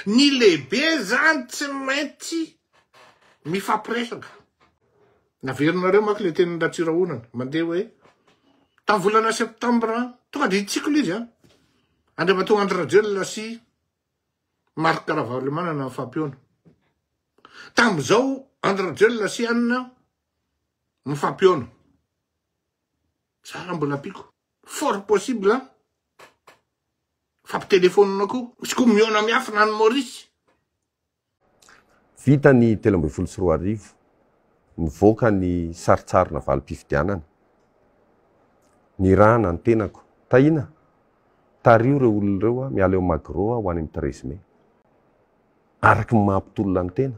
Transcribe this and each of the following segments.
Ny lehibe zany tsy maintsy mifampiresaka. Naverinareo manko le tenin'i Ratsirahonana mandeha hoe tamin'ny volana septembre tonga de hitsiko le izy an. Andriamatoa Andry Rajoelina sy Marc Ravalomanana mifampihaona. Tamin'izao Andry Rajoelina sy Anna mifampihaona. Za raha mbola ampiako. Fort possible an. Fampitelefonina koa. Misy koa mihaona miafina any Maurice. Vita ny 2013, nivoaka ny sarintsarina valim-pifidianana. Nirahana ny tenako. Tahiana, tariho ireo olona ireo miala eo Magro ho any amin'ny 13 mai. Araka ny maha mpitolona ny tena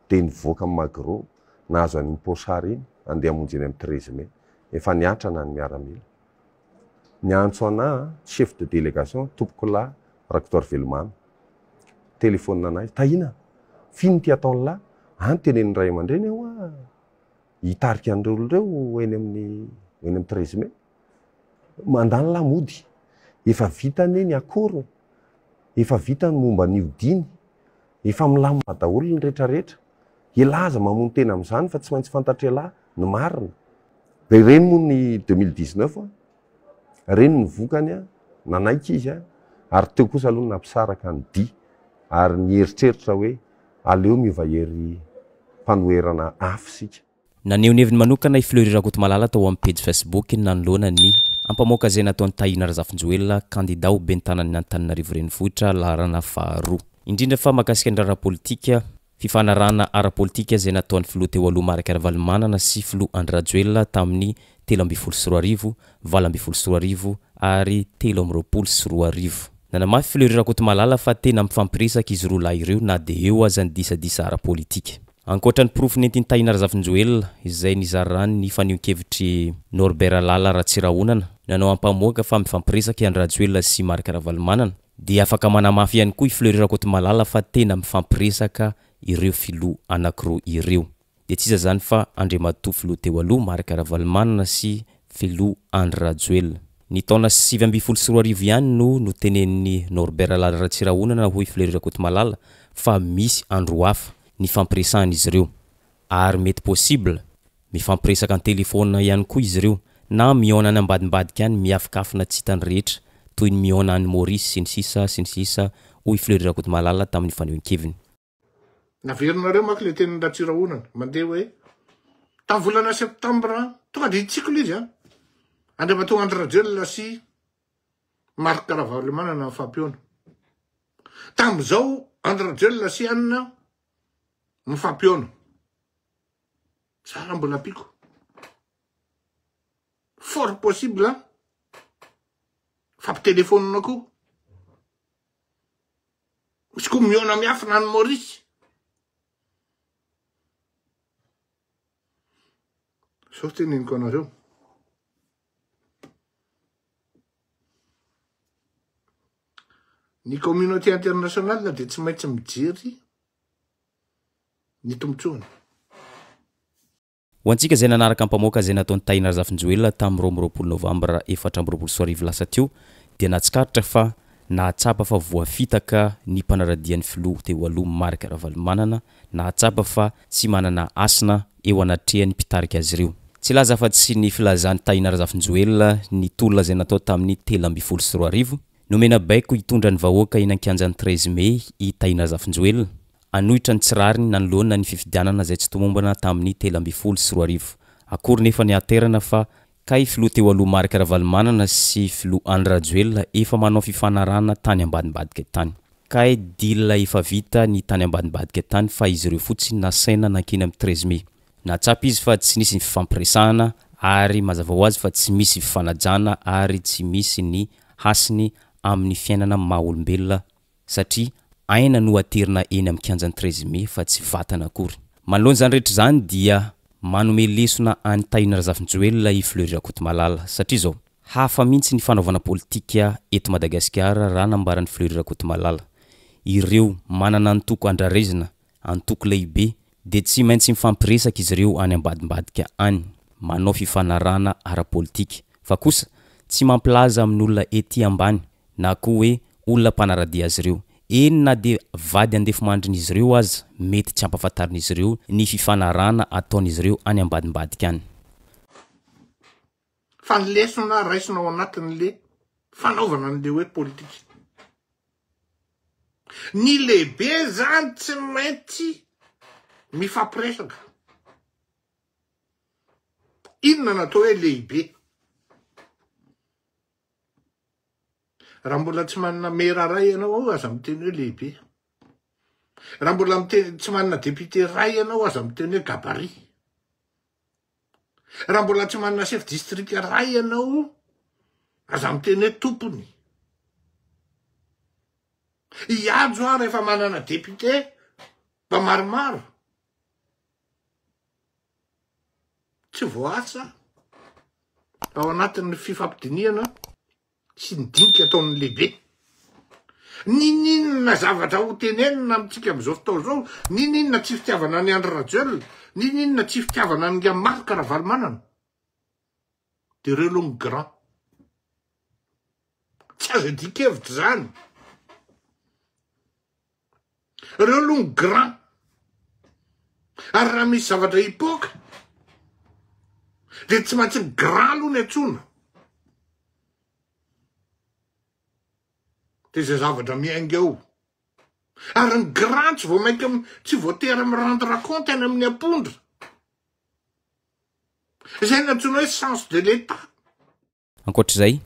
dia nivoaka ny Magro nahazo an'iny Pochard iny handeha hamonjy eny amin'ny 13 mai. Efa niatrana ny miaramila. Niantso anà chef de délégation tompokolahy Rakotoarivelomamy. Telephone anà izy, Tahiana, f'inona ity ataon'lah? Any tenenin'ny ray aman-dreny aho hoa hitarika an'ireo olona ireo ho eny amin'ny ho eny amin'ny 13 mai. Mandany lah mody. Efa vita anie ny accord e. Efa vita ny momba an'io diny. Efa milamina daholo ny retraretra. Elah aza mamono tena amin'izany fa tsy maintsy fantatr'elah ny marina. Dia ireny moa ny 2019 an, ireny ny vokany an, nanaiky izy an, ary teo kosa aloha ny nampisaraka ny dihy ary nieritreritra hoe aleo miova hery mpanoherana hafa isika. Naneho ny heviny manokana i Fleury Rakotomalala tao amin'ny pejy Facebook-ny nanoloana ny ampamoaka izay nataon'i Tahina Razafinjoelina, kandida ho ben'ny tanànan'i Antananarivo Renivohitra laharana faharoa. Indrindra fa mahakasika ny raharaha politika, fifanarahana ara-politika izay nataon'ny filoha teo aloha Marc Ravalomanana sy filoha Andry Rajoelina tamin'ny 2013, 2018 ary 2023. Nanamafy Fleury Rakotomalala fa tena mifampiresaka izy roa lahy ireo na dia eo aza ny disadisa ara-politika. Ankoatra ny porofo nentin'i Tahina Razafinjoelina, izay nizarany ny fanehoan-kevitr'i Norbert Lala Ratsirahonana, nanao ampamoaka fa mifampiresaka i Andry Rajoelina sy Marc Ravalomanana, dia afaka manamafy ihany koa i Fleury Rakotomalala fa tena mifampiresaka ireo filoha anankiroa ireo. Dia tsy iza izany fa Andriamatoa Filoha teo aloha Marc Ravalomanana sy Filoha Andry Rajoelina. Ny taona 2019 ihany no notenenin'i Norbert Lala Ratsirahonana hoy Fleury Rakotomalala fa misy andro hafa nifampiresahan'izy ireo ary mety possible mifampiresaka an-telefaonina ihany koa izy ireo na mihaona any ambadimbadika any miafikafina tsy hitan'ny rehetra toy ny mihaona any Maurice sy ny sisa sy ny sisa hoy Fleury Rakotomalala tamin'ny fanehoan-keviny. Naverinareo manko le tenin'i Ratsirahonana mandeha hoe tamin'ny volana septembre tonga de hitsiko le izy an. Andriamatoa Andry Rajoelina sy Marc Ravalomanana mifampihaona. Tamin'izao Andry Rajoelina sy Anna mifampihaona. Za raha mbola ampiako. Fort possible an. Fampitelefonina koa. Misy koa mihaona miafina any Maurice. Zao teneniko anareo. Ny communauté internationale dia tsy maintsy mijery ny tombotsoany. Ho antsika izay nanaraka ampamoaka izay nataon'i Tahina Razafinjoelina tamin'ny 22 novambra 2024 lasa teo dia nahatsikaritra fa nahatsapa fa voafitaka ny mpanaradia ny filoha teo aloha Marc Ravalomanana, nahatsapa fa tsy manana hasina eo anatrehan'ny mpitarika azy ireo. Tsy hilaza afa-tsy ny filazan'i Tahina Razafinjoelina ny tolona izay natao tamin'ny 2013, nomena baiko hitondra ny vahoaka eny an-kianjan'ny 13 mey i Tahina Razafinjoelina, hanohitra ny tsy rariny nanoloana ny fifidianana izay tsy tomombana tamin'ny 2013. Akory nefa ny haterana fa kay filoha teo aloha Marc Ravalomanana sy filoha Andry Rajoelina efa manao fifanarahana tany ambadimbadika tany. Kay deal efa vita ny tany ambadimbadika tany fa izy ireo fotsiny nasaina nankeny amin'ny 13 mai. Nahatsapa izy fa tsy nisy ny fifampiresahana ary mazava ho azy fa tsy misy fifanajana ary tsy misy ny hasiny amin'ny fiainana maha olombelona satria aina no aterina eny amin'ny kianjan'ny 13 mai fa tsy vatana akory. Manoloana izany rehetra izany dia manome lesona an'i Tahina Razafinjoelina i Fleury Rakotomalala satria izao, hafa mihitsy ny fanaovana politika eto Madagasikara raha nambaran'i Fleury Rakotomalala. Ireo manana antoko andrarezina, antoko lehibe, dia tsy maintsy mifampiresaka izy ireo any ambadimbadika any, manao fifanarahana ara-politika. Fa kosa tsy mampilaza amin'olona ety ambany na koa hoe olona mpanara-dia azy ireo. Eny na dia vady andefimandrin'izy ireo aza mety tsy hampafantarin'izy ireo ny fifanarahana ataon'izy ireo any ambadimbadika any. Fa ny lesona raisina ao anatin'le fanaovana an'le hoe politika. Ny lehibe zany tsy maintsy mifampiresaka. Inona no atao hoe lehibe? Raha mbola tsy manana mera ray ianao aza miteny hoe lehibe. Raha mbola miteny tsy manana député ray ianao aza miteny hoe gabarit. Raha mbola tsy manana chef district ray ianao aza miteny hoe tompony. Hiajo aho rehefa manana député mba maromaro. Tsy voaasa ao anatin'ny fifampidinihana sy ny dinika ataon'ny lehibe. Ninininona zavatra ho tenenina amintsika amin'izao fotoana izao, ninininona tsy fitiavana an'i Andry Rajoelina, ninininona tsy fitiavana an'i Ingahy Marc Ravalomanana, dia ireo aloha ny grand. Tsy azo iadian-kevitra izany. Reo aloha ny grand. Ary raha misy zavatra hipoaka dia tsy maintsy ny grand aloha ny antsoina. Dia izay zavatra miainga eo. Ary ny grand tsy vao mainka tsy voatery mi-rendre compte any amin'ny ampondra. Izay no antsoina hoe sens de l'Etat. Ankoatra izay,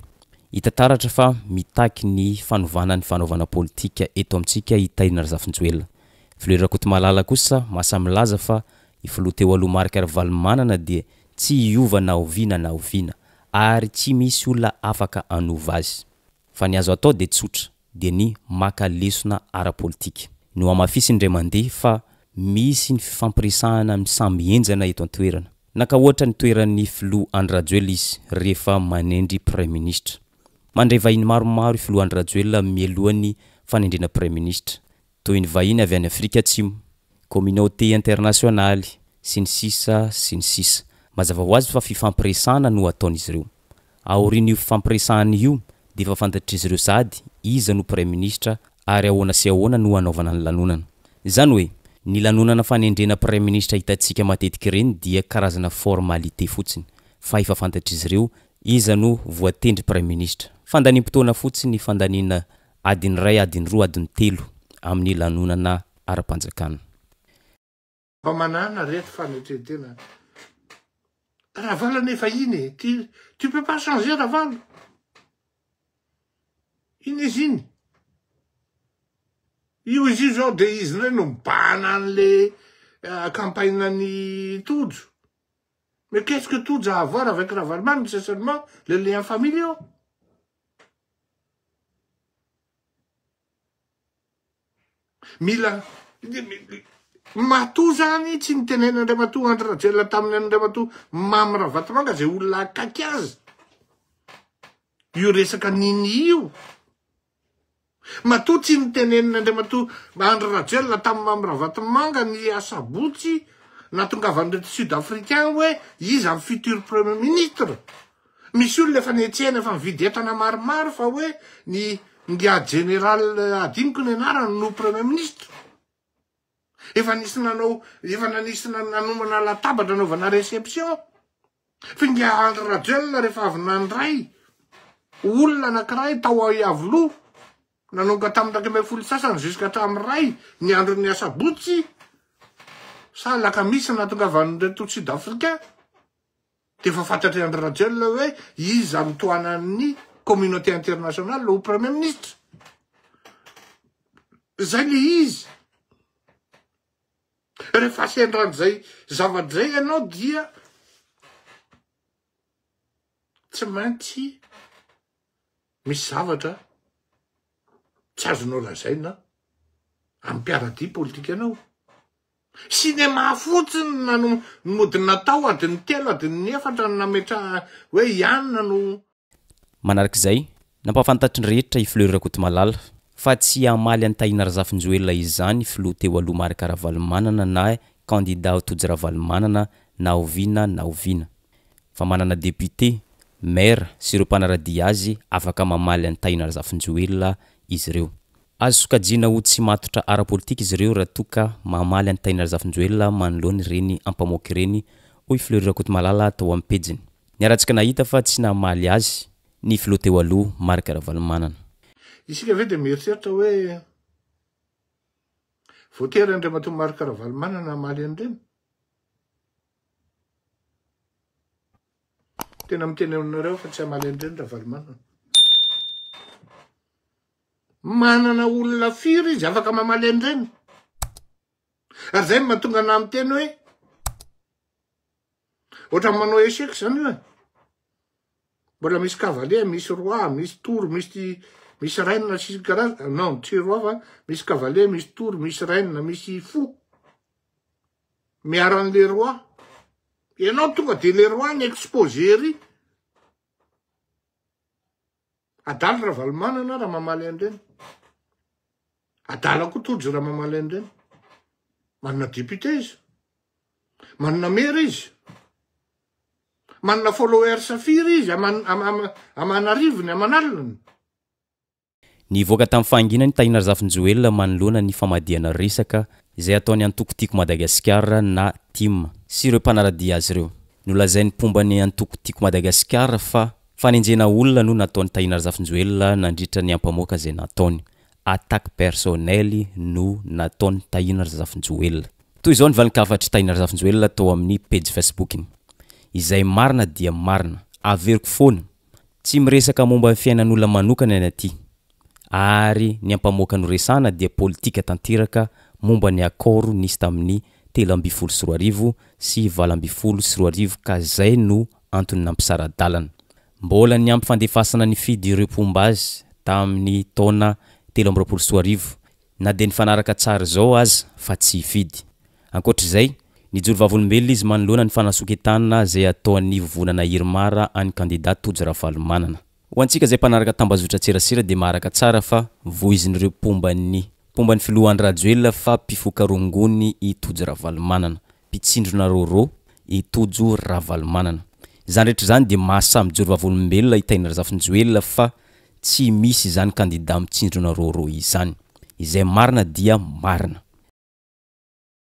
hita taratra fa mitaky ny fanovana ny fanaovana politika eto amintsika i Tahina Razafinjoelina. Fleury Rakotomalala kosa mahasahy milaza fa i filoha teo aloha Marc Ravalomanana dia tsy hiova na oviana na oviana ary tsy misy olona afaka hanova azy. Fa ny azo atao dia tsotra, dia ny maka lesona ara-politika. Nohamafisiny indray mandeha fa misy ny fifampiresahana amin'ny samy henjana eto an-toerana. Naka ohatra ny toeran'ny filoha Andry Rajoelina izy rehefa manendry praiminisitra. Mandray vahiny maromaro i filoha Andry Rajoelina mialoha ny fanendrena praiminisitra, toy ny vahiny avy any Afrika Atsimo, Communauté internationale, sy ny sisa sy ny sisa. Mazava ho azy fa fifampiresahana no ataon'izy ireo. Aorian'io fifampiresahana io dia efa fantatr'izy ireo sahady iza no praiminisitra ary ahoana sy ahoana no hanaovana ny lanonana. Izany hoe, ny lanonana fanendrena praiminisitra hitantsika matetika ireny dia karazana formalité fotsiny fa efa fantatr'izy ireo iza no voatendry praiminisitra. Fandaniam-potoana fotsiny ny fandaniana adiny iray, adiny roa, adiny telo amin'ny lanonana ara-panjakana. Mba manana reto fanetren-tena. Ravalo anie efa iny e, tu, tu peux pas changer Ravalo. Iny izy iny. Io izy io zao de izy indray no mibahana an'le euh, campagne ny Tojo. Mais qu'est-ce que Tojo a à voir avec Ravalomanana, c'est seulement le lien familiaux. Mila matoa zany tsy nitenen'i Andriamatoa Andry Rajoelina tamin'ny Andriamatoa Mamy Ravatomanga zay olona akaiky azy io resaka nini io. Matoa tsy nitenenina Andriamatoa Andry Rajoelina tamin'i Mamy Ravatomanga ny asabotsy natongavan'ireto Sud Africain hoe iza ny futur premier ministre. Misy olona efa nihetsehina efa nividy entana maromaro fa hoe ny ingahy général adinoko ny anarany no premier ministre. Efa nisy nanao efa nanisy nanomana latabatra nanaovana réception. Fa ingahy Andry Rajoelina rehefa avy nandray olona anankiray tao Iavoloha nanomboka tamin'ny 11 sasany jusqu'à hatramin'ny iray ny andron'ny asabotsy sa alakamisy nahatongavan'ireto sud africain. Dia efa fantatr'i Andry Rajoelina hoe iza no tohanan'ny communauté internationale ho premier ministre. Zay le izy. Rehefa sendra an'izay zavatra izay ianao dia tsy maintsy misy zavatra tsy azonao lazaina amin'ny mpiara-dia politika anao. Cinéma fotsiny no mody natao adiny telo adiny efatra no nametraha hoe i anona no. Manarak'izay, nampahafantatry ny rehetra i Fleury Rakotomalala fa tsy hamaly an'i Tahina Razafinjoelina izany filoha teo aloha Marc Ravalomanana na kandida Tojo Ravalomanana na oviana na oviana. Fa manana député, maire sy ireo mpanara-dia azy afaka mamaly an'i Tahina Razafinjoelina izy ireo. Azo sokajiana ho tsy matotra ara-politika izy ireo raha toa ka mamaly an'i Tahina Razafinjoelina manoloana ireny ampamoaka ireny, hoy Fleury Rakotomalala tao amin'ny pejiny. Niarahantsika nahita fa tsy namaly azy ny filoha teo aloha Marc Ravalomanana. Isika ve dia mieritreritra hoe voatery Andriamatoa Marc Ravalomanana hamaly an'ireny? Tena miteny aminareo aho fa tsy hamaly an'ireny Ravalomanana. Manana olona firy izy afaka mamaly an'ireny? Ary izay no mahatonga anah miteny hoe ohatran'ny manao échec izany io e. Mbola misy cavalier, misy roi, misy tour, misy misy reine sy karazana, non tsy roi fa misy cavalier, misy tour, misy reine, misy fou. Miaro an'le roi. Ianao tonga de le roi ny exposé ery. Adala Ravalomanana raha mamaly an'ireny. Adala koa Tojo raha mamaly an'ireny. Manana député izy. Manana maire izy. Manana followers firy izy aman aman'arivony, aman'aliny. Nivoaka tamin'ny fahanginany Tahina Razafinjoelina manoloana ny famadihana resaka izay ataon'ny antoko Tiako Madagasikara na tim sy ireo mpanara-dia azy ireo. Nolazain'ny mpomba ny antoko Tiako Madagasikara fa fanenjehana olona no nataon'i Tahina Razafinjoelina nandritra ny ampamoaka izay nataony. Attaque personnelle no nataon'i Tahina Razafinjoelina. Toy izao ny valin-kafatr'i Tahina Razafinjoelina tao amin'ny pejy Facebook-ny. Izay marina dia marina. Averiko foana. Tsy miresaka momba ny fiainan'olona manokana ny aty. Ary ny ampamoaka noresahana dia politika tanteraka momba ny accord nisy tamin'ny 2013 sy 2018 ka zay no antony nampisara-dalana. Mbola niampy fandefasana nifidy ireo mpomba azy tamin'ny taona 2023 na dia nifanaraka tsara izao aza fa tsy hifidy. Ankoatra izay, nijoro vavolombelona izy manoloana ny fanasoketana izay ataon'ny vovonana Irmar an'ny kandida Tojo Ravalomanana. Ho antsika izay mpanaraka tambazotran-tserasera dia maharaka tsara fa voizin'ireo mpomba ny mpomba ny filoha Andry Rajoelina fa mpifoka rongony i Tojo Ravalomanana. Mpitsindrona rôrô i Tojo Ravalomanana. Izany rehetra izany dia mahasahy mijoro vavolombelona i Tahina Razafinjoelina fa tsy misy izany kandida mitsindrona rôrô izany. Izay marina dia marina.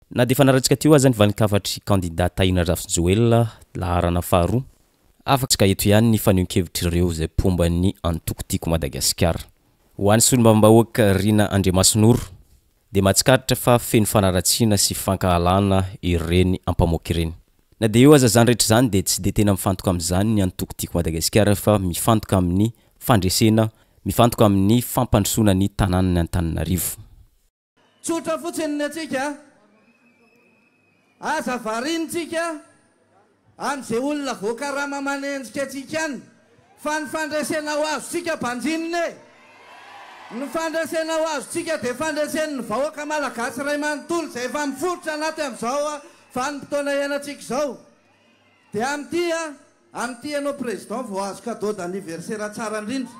Na dia efa naratsika teo aza ny valin-kafatr'i kandida Tahina Razafinjoelina laharana faharoa, afaka eto ihany ny fanehoan-kevitr'ireo izay mpomba ny antoko Tiako Madagasikara. Ho an'ny solombavambahoaka Rina Andriamasinoro dia mahatsikaritra fa feno fanaratsiana sy fankahalana ireny ampamoaka ireny. Na dia eo aza izany rehetra izany dia tsy dia tena mifantoka amin'izany ny antoko Tiako Madagasikara fa mifantoka amin'ny fandresena, mifantoka amin'ny fampandrosoana ny tanànan'i Antananarivo. Tsotra fotsiny ny antsika a! Aza variana tsika any ze olona voakarama manenjika antsika any fa ny fandresena ho azontsika banjinina e! Ny fandresena ho azontsika dia fandresen'ny vahoaka malagasy iray manontolo izay efa miforitra anaty amin'izao vanim-potoana iainantsika izao. Dia amin'ity a! Amin'ity ianao président vao azo cadeau d'anniversaire tsara indrindra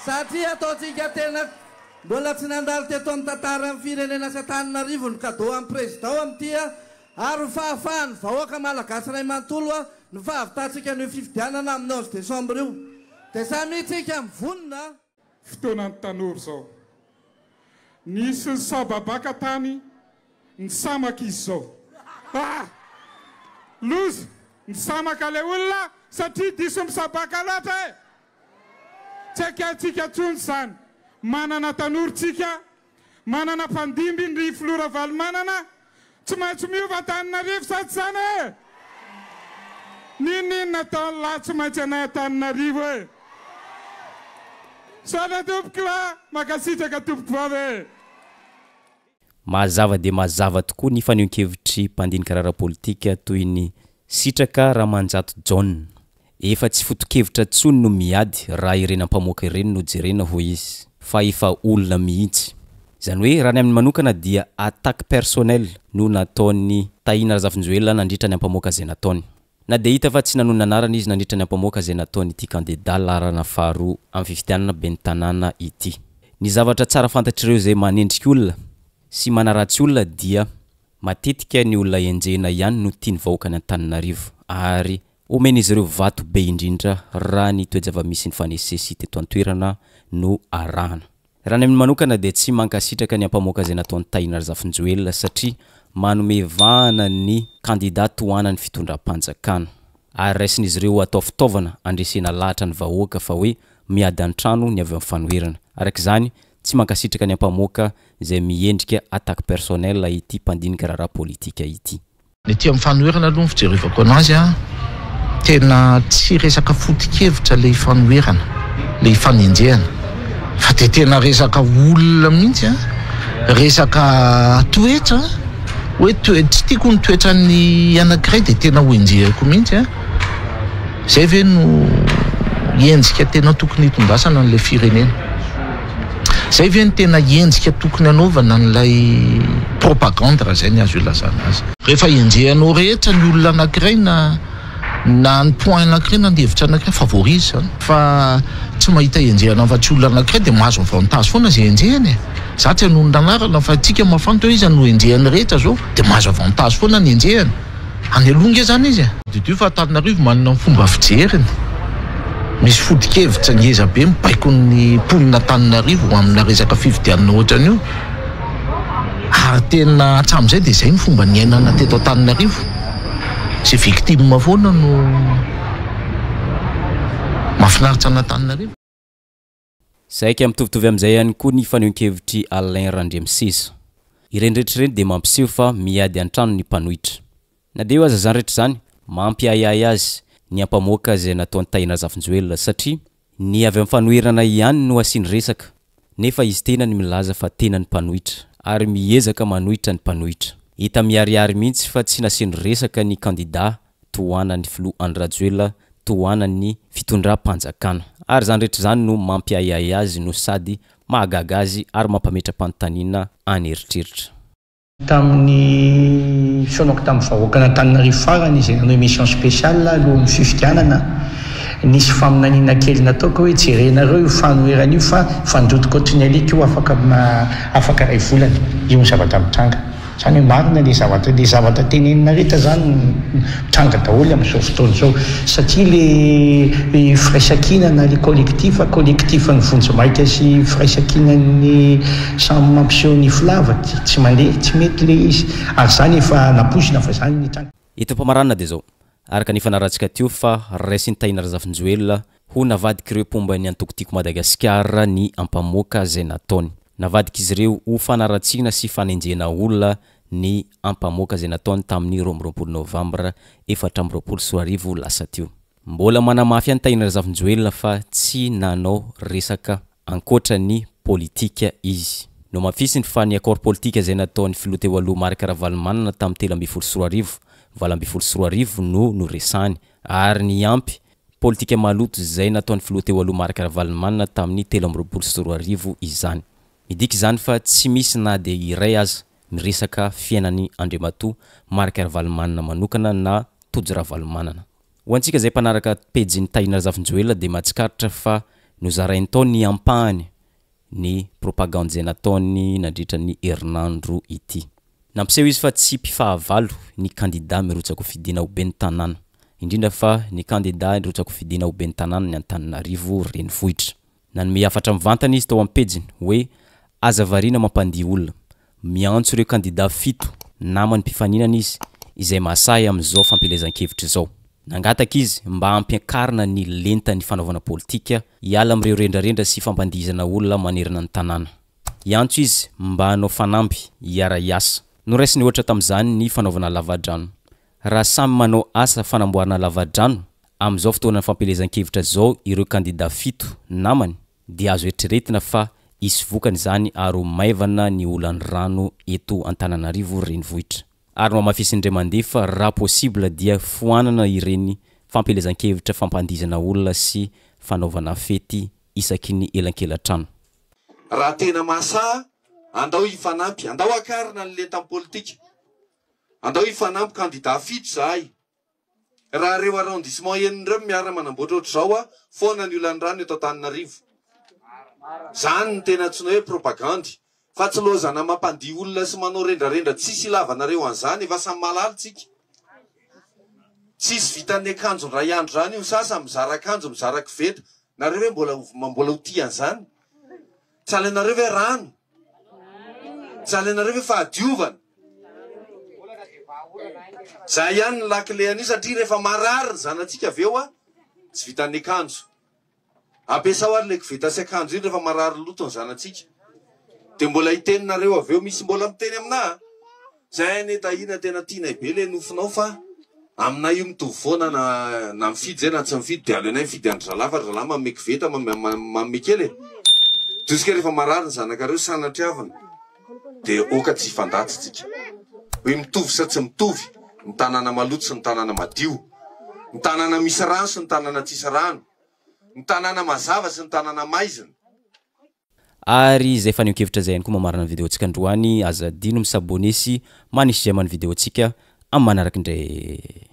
satria ataontsika tena mbola tsy nandalo teto amin'ny tantaran'ny firenena sy Antananarivo ny cadeau an'ny président amin'ity ary ho fahafahan'ny vahoaka malagasy iray manontolo ny fahavitantsika an'io fifidianana amin'ny 11 décembre io dia samia tsika mivonona Fotoanan'ny tanora izao. Nisy nisababaka tany nisamaka izy izao. Ah! Loza! Nisamaka ilay olona satria diso misabaka loatra e! Tsy ekentsika intsony izany. Manana tanora tsika Manana mpandimby ndry filoha Ravalomanana, tsy maintsy miova Antananarivo sa tsy zany e! N'inon'inona ataon'lah tsy maintsy anay Antananarivo e! Misaotra tompoko lah, mankasitraka tompoko vavy e! Mazava dia mazava tokoa ny fanehoan-kevitry mpandinika raharaha-politika toy ny Sitraka Ramanjato John. Efa tsy foto-kevitra intsony no miady raha ireny ampamoaka ireny no jerena hoy izy fa efa olona mihitsy. Izany hoe raha ny aminy manokana dia attaque personnelle no nataon'i Tahina Razafinjoelina nandritra ny ampamoaka izay nataony. Na dia hita fa tsy nanonona anarana izy nandritra ny ampamoaka izay nataon'ity kandida laharana faharoa amin'ny fifidianana ben'ny tanàna ity. Ny zavatra tsara fantatr'ireo izay manendrika olona sy manaratsy olona dia matetika ny olona enjehina ihany no tian'ny vahoakan'i Antananarivo ary Omen'izy ireo vato be indrindra raha ny toe-java-misy nifanesisesy teto an-toerana no arahana. Raha ny aminy manokana dia tsy mankasitraka ny ampamoaka izay nataon'i Tahina Razafinjoelina satria manome vahana ny kandida tohanan'ny fitondram-panjakana. Ary raisin'izy ireo ho atao fitaovana handresena lahatra ny vahoaka fa hoe miady an-trano ny avy amin'ny fanoherana. Araka izany, tsy mankasitraka ny ampamoaka izay miendrika attaque personnelle ity mpandinika raharaha politika ity. Ny aty amin'ny fanoherana aloha ny fijerevako anazy an, tena tsy resaka foto-kevitra ilay fanoherana, ilay fanenjehana fa dia tena resaka olona mihitsy an, resaka toetra hoe toe- tsy tiako ny toetran'ny anankiray dia tena ho enjehiko mihitsy an, izay ve no endrika tena tokony hitondrasana an'ilay firenena? Zay ve no tena endrika tokony hanaovana an'ilay propagande raha zay ny azo ilazana azy. Rehefa enjehanao rehetra ny olona anakiray na na ny point anakiray na ny hevitra anakiray favorise zany. Fa tsy mahita enjehana afa-tsy olona anakiray dia mahazo avantage foana zay enjehany e. Za tsy hanonona anarana fa tsika mahafantatra hoe iza no enjehany rehetra zao dia mahazo avantage foana ny enjehany. Any aloha nge zany izy e! Tadidio fa Antananarivo manana ny fomba fijeriny. Misy foto-kevitra ngeza be mibaiko ny mponin'Antananarivo amina resaka fifidianana ohatran'io. Ary tena hatramin'izay dia izay ny fomba niainana teto Antananarivo. Izay victime foana no mahafinaritra an'Antananarivo. Saika mitovitovy amin'izay ihany koa ny fanehoan-kevitr'i Alain Randriamiseza. Ireny rehetra ireny dia mampiseho fa miady an-trano ny mpanohitra. Na dia eo aza izany rehetra izany, mampiahiahy azy ny ampamoaka izay nataon'i Tahina Razafinjoelina satria ny avy amin'ny fanoherana ihany no asiany resaka nefa izy tenany milaza fa tena ny mpanohitra ary miezaka manohitra ny mpanohitra. Hita miharihary mihitsy fa tsy nasiany resaka ny kandida tohanan'ny filoha Andry Rajoelina tohanan'ny fitondram-panjakana. Ary izany rehetra izany no mampiahiahy azy no sady mahagaga azy ary mampametra-panontaniana an'eritreritra. Tamin'ny fihaonako tamin'ny vahoakan'Antananarivo farany izay nanao émission spéciale alohan'ny fifidianana, nisy faminaniana kely nataoko hoe jerenareo io fanoherana io fa fandrotika ohatry ny alika io afaka afaka iray volana. Io ny zavatra mitranga. Zany hoe marina le zavatra le zavatra tenenina rehetra zany mitranga daholo amin'izao fotoana izao satria le firaisankina na le collectif collectif ny vonjimaika sy firaisankinan'ny samy mampiseho ny filava tsy mandeha tsy mety le izy ary zany efa nampoizina fa zany nitranga. Eto am-pamaranana dia izao, araka ny nifanarahantsika teo fa raisin'i Tahina Razafinjoelina ho navadik'ireo mpomba ny antoko Tiako Madagasikara ny ampamoaka izay nataony. Navadik'izy ireo ho fanaratsiana sy fanenjehana olona ny ampamoaka izay nataony tamin'ny 22 novambra 2024 lasa teo. Mbola manamafy ihany Tahina Razafinjoelina fa tsy nanao resaka ankoatra ny politika izy. Nohamafisiny fa ny accord politika izay nataon'ny filoha teo aloha Marc Ravalomanana tamin'ny 2013, 2018 no noresahany ary niampy Politika maloto izay nataon'ny filoha teo aloha Marc Ravalomanana tamin'ny 2023 izany. Midika izany fa tsy misy na dia iray aza miresaka fiainan'i Andriamatoa Marc Ravalomanana manokana na Tojo Ravalomanana. Ho antsika izay mpanaraka pejin'i Tahina Razafinjoelina dia mahatsikaritra fa nozarainy tao ny ampahany ny propagandy izay nataony nandritra ny herinandro ity. Nampiseho izy fa tsy mpifahavalo ny kandida mirotsa-kofidina ho ben'ny tanàna, indrindra fa ny kandida nirotsa-kofidina ho ben'ny tanànan'i Antananarivo renivohitra. Nanome hafatra mivantana izy tao amin'ny pejiny hoe aza variana mampandihy olona. Miantso ireo kandida fito namany mpifaninana izy izay mahasahy amin'izao fampielezan-kevitra izao. Nangataka izy mba hampiakarina ny lentan'ny fanaovana politika, hiala amin'ireo rendrarendra sy fampandihizana olona manerana ny tanàna. Hiantso izy mba hanao fanamby hiara-hiasa. Noraisiny ohatra tamin'izany ny fanaovana lavadrano. Raha samy manao asa fanamboarana lavadrano amin'izao fotoanan'ny fampielezan-kevitra izao ireo kandida fito namany dia azo eritreretina fa hisy vokany izany ary ho maivana ny olan'ny rano eto Antananarivo renivohitra. Ary nohamafisin'i Ndremandefa raha possible dia foanana ireny fampielezan-kevitra fampandihizana olona sy fanaovana fety isaky ny elankelan-trano. Raha tena mahasahy, andao hifanampy, andao hakarina ny lentam-politika, andao hifanampy kandida fito izahay. Raha ireo arrondissement enina ireo no miara manamboatra ohatr'izao a, foana ny olan'ny rano eto Antananarivo. Zany no tena antsoina hoe propagandy. Fa tsy lozana mampandihy olona sy manao rendrarendra tsisy ilavanareo an'izany, efa samy mahalala tsika. Tsisy vitan'ny akanjo indray andro zany io, sasany mizara akanjo, mizara koveta, nareo ve mbola mbola ho tia an'izany? Tsy alainareo ve rano? Tsy alainareo ve fahadiovana? Zay ihany ny lakile an'io satria rehefa marary ny zanatsika avy eo a, tsy vitan'ny akanjo. Ampiasao ary le koveta sy akanjo iny rehefa marary loto ny zanatsika. Dia mbola hiteny nareo avy eo, misy mbola miteny aminà a! Zay anie Tahiana tena tianay be le nofinao fa aminay io mitovy foana na na mifidy zay na tsy mifidy de aleonay mifidy andry zalahy fa ry zalahy manome koveta manome kely e! Jusque rehefa marary ny zanakareo sanatriavina de oka tsy hifandatsy tsika hoe mitovy sa tsy mitovy ny tanàna maloto sy ny tanàna madio, ny tanàna misy rano sy ny tanàna tsisy rano, ny tanàna mazava sy ny tanàna maizina. Ary izay fanehoan-kevitra izay ihany koa mamarana ny video-ntsika androany, aza adino mi-s'abonner sy manisy j'aime ny video-ntsika amin'ny manaraka indray.